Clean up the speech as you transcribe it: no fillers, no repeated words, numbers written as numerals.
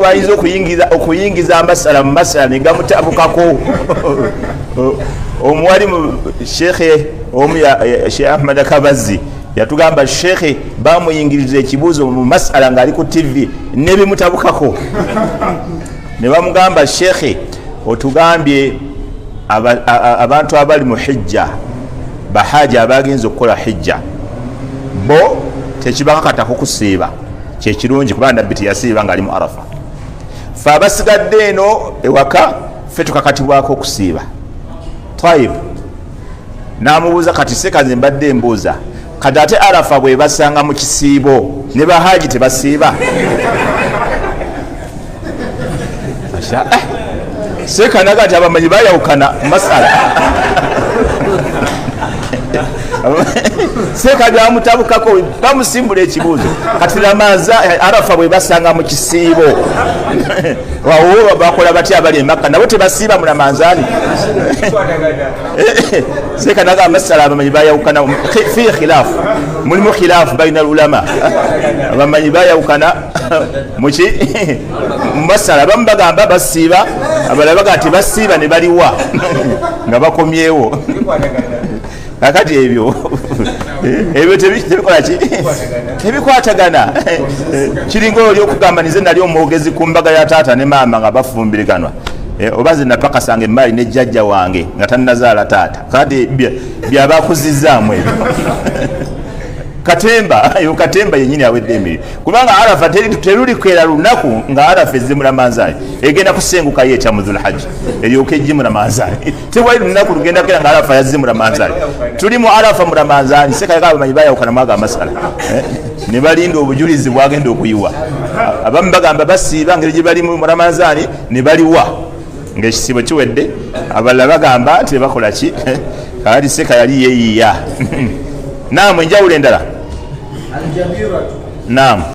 Bayinza okuyingiza amasala mu masala negamutabukako. Omuwalimu shekhe omu, Shekh Ahmad Kabazi, yatugamba shekhe bamuyingiriza ekibuuzo mu masala ngaali ku TV nebimutabukako. Ne bamugamba, shekhe, otugambye abantu abali mu hijja, bahaji abagenza okukola hijja, bo tekibakakatako kusiiba. Kyekirungi, kuba Nabbi teyasiiba ngaali mu Arafa. Fe abasigadde eno ewaka, fe tukakatibwako okusiiba. Tayib, namubuuza, kati sekaze mbadde mbuuza, kati ate Arafa bwebasanga mu kisiibo, ne bahaji tebasiiba? Sekanaga nti abamanyi bayawukana masala. Seeka byamutabukako, bamusimbula ekibuuzo, kati Ramaza, Arafa bwe basanga mu kisiibo, wawo bakola batya? Abali Emakka nabo tebasiiba mu Ramanzaani? Seeka naga amasala abamanyi bayawukana, fi khilaafu, mulimu khilaafu baina lulama. Abamanyi bayawukana muki? Mumasala. Abamu bagamba basiiba, abalala bagamba tebasiiba, ne baliwa nga bakomyewo. Kakati ebyo tebikola ki? Tebikwatagana. Kiringa oli okugamba, nize nali omwogezi ku mbaga ya taata ne maama nga bafumbiriganwa, oba nze napakasanga emaali ne jjajja wange nga tannazaala taata. Kati byabakuzizaamu ebyo katemba. Eyo katemba yenyini awedde emirimu, kubanga Arafa terulikwera lunaku nga Arafa ezze mu Ramanzaani. Egenda kusengukayo etya mu Dhulhajja eryoke ejje mu Ramanzaani? Tewali lunaku lugenda kera nga Arafa yazze mu Ramanzaani. Tuli mu Arafa mu Ramanzaani. Sekayaka abamanyi bayawukana mwaga amasala, ne balinda obujulizi bwagenda okuyiwa. Abamu bagamba basiiba ngeri gye bali mu Ramanzaani, ne baliwa ngaekisiibo kiwedde. Abalala bagamba tebakola ki. Kakati seka yali yeyiya. Naamu, enjawulo endala? Naamu.